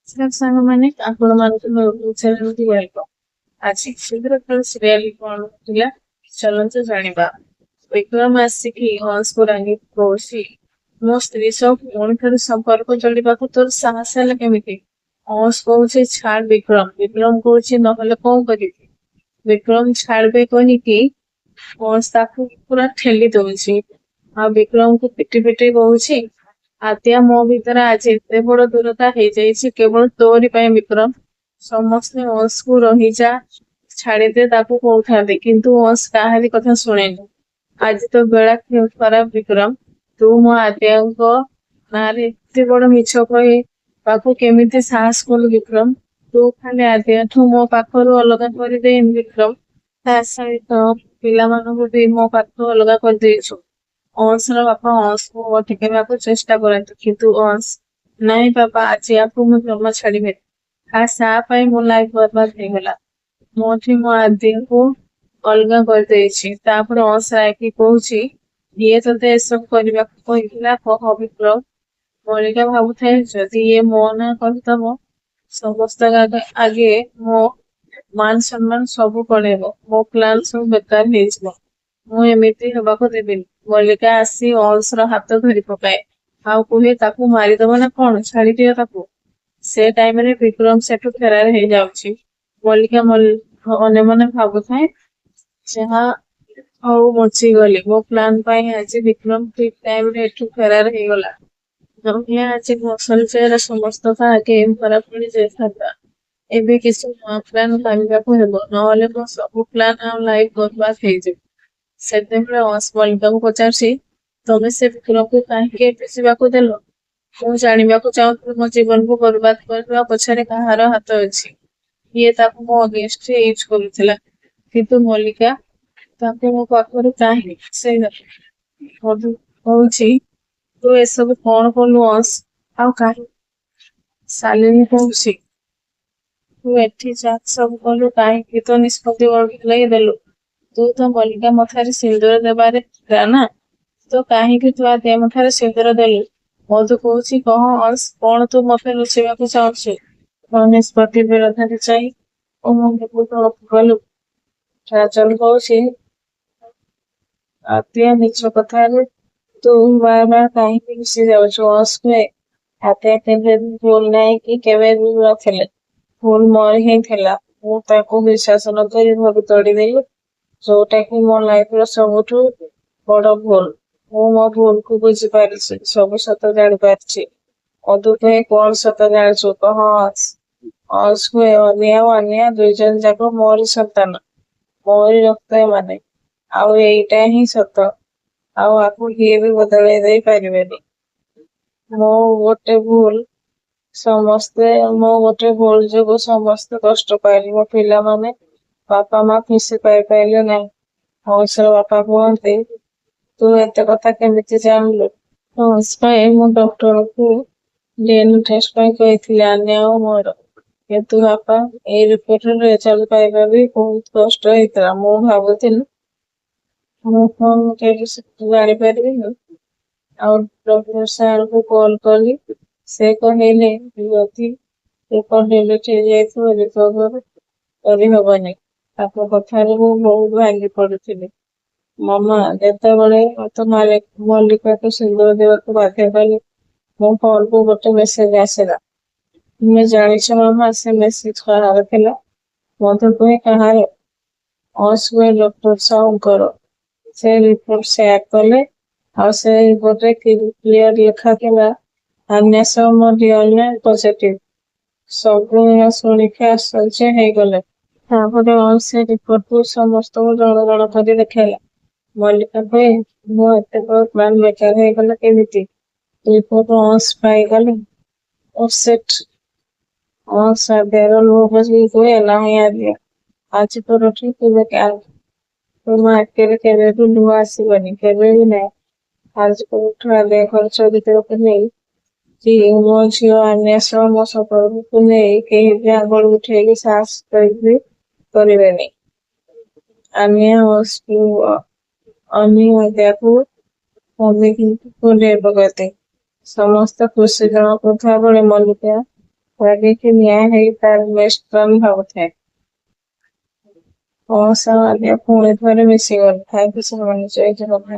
ନମସ୍କାର ସାଙ୍ଗମାନେ, ଆପଣମାନଙ୍କୁ ମୋ ଚ୍ୟାନେଲକୁ welcome. ଆଜି ଶୀଘ୍ର ସିରିଏଲ କଣ ଥିଲା, ଚାଲନ୍ତୁ ଜାଣିବା। ବିକ୍ରମ ଆସିକି ହଂସକୁ ରାଗି କହୁଛି, ମୋ ସ୍ତ୍ରୀ ସହ ପୁଣି ଥରେ ସମ୍ପର୍କ ଯୋଡ଼ିବାକୁ ତୋର ସାହସ ହେଲା କେମିତି? ହଂସ କହୁଛି, ଛାଡ ବିକ୍ରମ। ବିକ୍ରମ କହୁଛି, ନହେଲେ କଣ କରିବି? ବିକ୍ରମ ଛାଡବେ କହିକି ହଂସ ତାକୁ ପୁରା ଠେଲି ଦଉଛି ଆଉ ବିକ୍ରମକୁ ପିଟି ପିଟି କହୁଛି, ଆଦ୍ୟା ମୋ ଭିତରେ ଆଜି ଏତେ ବଡ ଦୂରତା ହେଇଯାଇଛି କେବଳ ତୋରି ପାଇଁ ବିକ୍ରମ। ସମସ୍ତେ ଅଂଶକୁ ରହିଯା, ଛାଡିଦେ ତାକୁ କହୁଥାନ୍ତି, କିନ୍ତୁ ଅଂଶ କାହାରି କଥା ଶୁଣେନି। ଆଜି ତୋ ବେଳା ଖରାପ ବିକ୍ରମ। ତୁ ମୋ ଆଦ୍ୟାଙ୍କ ନାଁରେ ଏତେ ବଡ ମିଛ କହିବାକୁ କେମିତି ସାହସ କଲୁ ବିକ୍ରମ? ତୁ ଖାଲି ଆଦ୍ୟାଠୁ ମୋ ପାଖରୁ ଅଲଗା କରିଦେଇନି ବିକ୍ରମ, ତା ସହିତ ପିଲାମାନଙ୍କୁ ବି ମୋ ପାଖରୁ ଅଲଗା କରିଦେଇଛୁ। ଅଂଶର ବାପା ଅଂଶକୁ ଅଟକେଇବାକୁ ଚେଷ୍ଟା କରନ୍ତି, କିନ୍ତୁ ଅଂଶ, ନାଇଁ ବାପା, ଆଜି ୟାକୁ ମୁଁ ଜମା ଛାଡିବିନି। ଖାସ୍ ୟା ପାଇଁ ମୋ ଲାଇଫ ବର୍ବାଦ ହେଇଗଲା। ମୋଠି ମୋ ଆଦ୍ୟାକୁ ଅଲଗା କରିଦେଇଛି। ତାପରେ ଅଂଶ ରାଗିକି କହୁଛି, କିଏ ତତେ ଏସବୁ କରିବାକୁ କହିଥିଲା, କହ ବିକ୍ରମ? ମଲ୍ଲିକା ଭାବୁଥାଏ, ଯଦି ଇଏ ମୋ ନାଁ କହିଦବ, ସମସ୍ତଙ୍କ ଆଗେ ମୋ ମାନ ସମ୍ମାନ ସବୁ ପଳେଇବ। ମୋ ପ୍ଲାନ ସବୁ ବେକାର ହେଇଯିବ। ମୁଁ ଏମିତି ହେବାକୁ ଦେବିନି। ମଲ୍ଲିକା ଆସି ଅଂଶର ହାତ ଧରି ପକାଏ ଆଉ କୁହେ, ତାକୁ ମାରିଦବ ନା କଣ? ଛାଡିଦିଅ ତାକୁ। ସେ ଟାଇମରେ ବିକ୍ରମ ସେଠୁ ଫେରାର ହେଇଯାଉଛି। ମଲ୍ଲିକା ମନେ ମନେ ଭାବୁଥାଏ, ଯାହା ହଉ ବଞ୍ଚିଗଲି। ମୋ ପ୍ଲାନ ପାଇଁ ଆଜି ବିକ୍ରମ ଠିକ ଟାଇମରେ ଏଠୁ ଫେରାର ହେଇଗଲା। ନହେଲେ ଆଜି ମୋ ଅସଲ ଚେହେରା ସମସ୍ତଙ୍କ ଆଗେ ଧରା ପଡି ଯାଇଥାନ୍ତା। ଏବେ କିଛି ନୂଆ ପ୍ଲାନ ଭାବିବାକୁ ହେବ, ନହେଲେ ମୋ ସବୁ ପ୍ଲାନ ଆଉ ଲାଇଫ ବର୍ବାଦ ହେଇଯିବ। ସେତେବେଳେ ଅଂଶ ମଲ୍ଲିକାକୁ ପଚାରୁଛି, ତମେ ସେ ବିକ୍ରମକୁ କାହିଁକି ଏଠୁ ଯିବାକୁ ଦେଲ? ମୁଁ ଜାଣିବାକୁ ଚାହୁଁଥିଲି ମୋ ଜୀବନକୁ ବର୍ବାଦ କରିବା ପଛରେ କାହାର ହାତ ଅଛି। କିଏ ତାକୁ ମୋ ଅଗେନ୍ଷ୍ଟରେ ୟୁଜ କରୁଥିଲା। କିନ୍ତୁ ମଲ୍ଲିକା ତାକୁ ମୋ ପାଖରୁ କାହିଁକି ମଧୁ କହୁଛି, ତୁ ଏସବୁ କଣ କଲୁ ଅଂଶ, ଆଉ କାହିଁକି? ଶାଲିନୀ କହୁଛି, ତୁ ଏଠି ଯାହା ସବୁ କଲୁ, କାହିଁକି ତୋ ନିଷ୍ପତ୍ତି ବଦଳାଇ ଦେଲୁ? ତୁ ତ ମଲ୍ଲିକା ମଥାରେ ସିନ୍ଦୁର ଦେବାରେ ଥିଲା ନା, ତ କାହିଁକି ତୁ ଆଦ୍ୟା ମଥାରେ ସିନ୍ଦୁର ଦେଲୁ? ମଧୁ କହୁଛି, କହ ଅଂଶ, କଣ ତୁ ମତେ ଲୁଚେଇବାକୁ ଚାହୁଁଛୁ? ମୋ ନିଷ୍ପତ୍ତି ବିରୋଧରେ ଯାଇ ମୋ ମନକୁ କଲୁ? ରାଜନ କହୁଛି, ଆଦ୍ୟା ମିଛ କଥାରେ ତୁ ବାର ବାର କାହିଁକି ମିଶି ଯାଉଛୁ? ଅଂଶ କୁହେ, ଆଦ୍ୟା କେବେ ବି ଭୁଲ ନାହିଁ କି କେବେ ବି ନଥିଲେ। ଭୁଲ ମୋର ହିଁ ଥିଲା। ମୁଁ ତାକୁ ବିଶ୍ୱାସ ନ କରି ଘରୁ ତଡ଼ିଦେଲି, ଯୋଉଟା କି ମୋ ଲାଇଫର ସବୁଠୁ ବଡ ଭୁଲ। ମୁଁ ମୋ ଭୁଲକୁ ବୁଝିପାରିଛି, ସବୁ ସତ ଜାଣିପାରିଛି। ମଧୁ କୁହେ, କଣ ସତ ଜାଣିଛୁ, କହ ଅଂଶ। ଅଂଶ କୁହେ, ଅନି ଆଉ ଆନିଆ ଦୁଇଜଣ ଯାକ ମୋରି ସନ୍ତାନ, ମୋରି ରକ୍ତ ଏମାନେ। ଆଉ ଏଇଟା ହିଁ ସତ, ଆଉ ଆକୁ କିଏ ବି ବଦଳେଇ ଦେଇ ପାରିବେନି। ମୋ ଗୋଟେ ଭୁଲ ଯୋଗୁ ସମସ୍ତେ କଷ୍ଟ ପାଇଲେ। ମୋ ପିଲାମାନେ ବାପା ମା ଖୁସି ପାଇପାରିଲେ ନାହିଁ। ଅଂଶର ବାପା କୁହନ୍ତି, ତୁ ଏତେ କଥା କେମିତି ଜାଣିଲୁ? ଅଂଶ କହେ, ମୁଁ ଡକ୍ଟରକୁ ଡିଏନଏ ଟେଷ୍ଟ ପାଇଁ କହିଥିଲି ଆନ୍ୟା ଆଉ ମୋର। କିନ୍ତୁ ବାପା, ଏଇ ରିପୋର୍ଟର ରେଜଲ୍ଟ ପାଇବା ବି ବହୁତ କଷ୍ଟ ହେଇଥିଲା। ମୁଁ ଭାବୁଥିଲି, ମୁଁ କଣ କେବେ ଜାଣିପାରିବିନି? ଆଉ ଡକ୍ଟର ସାରଙ୍କୁ କଲ କଲି, ସେ କହିଲେ ଯଦି ରିପୋର୍ଟ ଡିଲିଟ ହେଇଯାଇଥିବ, ରିକଭର କରିହେବନି। ତାଙ୍କ କଥାରେ ମୁଁ ବହୁତ ଭାଙ୍ଗି ପଡିଥିଲି। ମାମା, ଯେତେବେଳେ ମତେ ମଲ୍ଲିକାକୁ ସିନ୍ଦୁର ଦେବାକୁ ବାଧ୍ୟ କଲେ, ମୋ ଫୋନକୁ ଗୋଟେ ମେସେଜ ଆସିଲା। ତୁମେ ଜାଣିଛ ମାମା, ସେ ମେସେଜ କାହାର ଥିଲା? ମଧୁ କୁହେ, କାହାର? ଅଂଶ କୁହେ, ଡକ୍ଟର ସାହୁଙ୍କର। ସେ ରିପୋର୍ଟ ସେୟାର କଲେ ଆଉ ସେ ରିପୋର୍ଟରେ କ୍ଲିୟର ଲେଖାଥିଲା, ଆନ୍ୟା ସହ ମୋ ଡିଏନଏ ପଜିଟିଭ। ସବୁ ଏହା ଶୁଣିକି ଆଶ୍ଚର୍ଯ୍ୟ ହେଇଗଲେ। ତାପରେ ଅଂଶ ସେ ରିପୋର୍ଟକୁ ସମସ୍ତଙ୍କୁ ଜଣ ଜଣ କରି ଦେଖେଇଲା। ମଲ୍ଲିକା କୁହେ, ମୋ ଏତେ ବଡ ପ୍ଲାନ ବେକାର ହେଇଗଲା କେମିତି? ରିପୋର୍ଟ ଅଂଶ ପାଇଗଲେ। ଓ ଶିଟ। ଅଂଶ ଆଦ୍ୟାର ଲୁହ ପୋଛି କୁହେ, ନାହିଁ ଆଦ୍ୟା, ଆଜି ପରଠୁ ତୁମ ଆଖିରେ କେବେ ବି ଲୁହ ଆସିବନି, କେବେ ବି ନାହିଁ। ଆଜି ପରଠୁ ଆଦ୍ୟାଙ୍କର ଚରିତ୍ରକୁ ନେଇ କି ମୋ ଝିଅ ଆନ୍ୟା ସହ ମୋ ସମ୍ପର୍କକୁ ନେଇ କେହି ବି ଆଙ୍ଗୁଳି ଉଠେଇକି ସାହସ ବି କରିବେନି। ଆନ୍ୟା ଅନି ଆଦ୍ୟାକୁ ମମିକୁ କୁଣ୍ଢେଇ ପକାନ୍ତି। ସମସ୍ତେ ଖୁସି ଜଣାପଡୁଥିବା ବେଳେ ମଲ୍ଲିକା ରାଗିକି ନିଆଁ ହେଇ ତାର ବେଷ୍ଟ ଫ୍ରେଣ୍ଡ ଭାବୁଥାଏ। ଅଂଶ ଆଉ ଆଲିଆ ପୁଣି ଥରେ ମିଶିଗଲେ। Thank you so much. Jay Jagannath.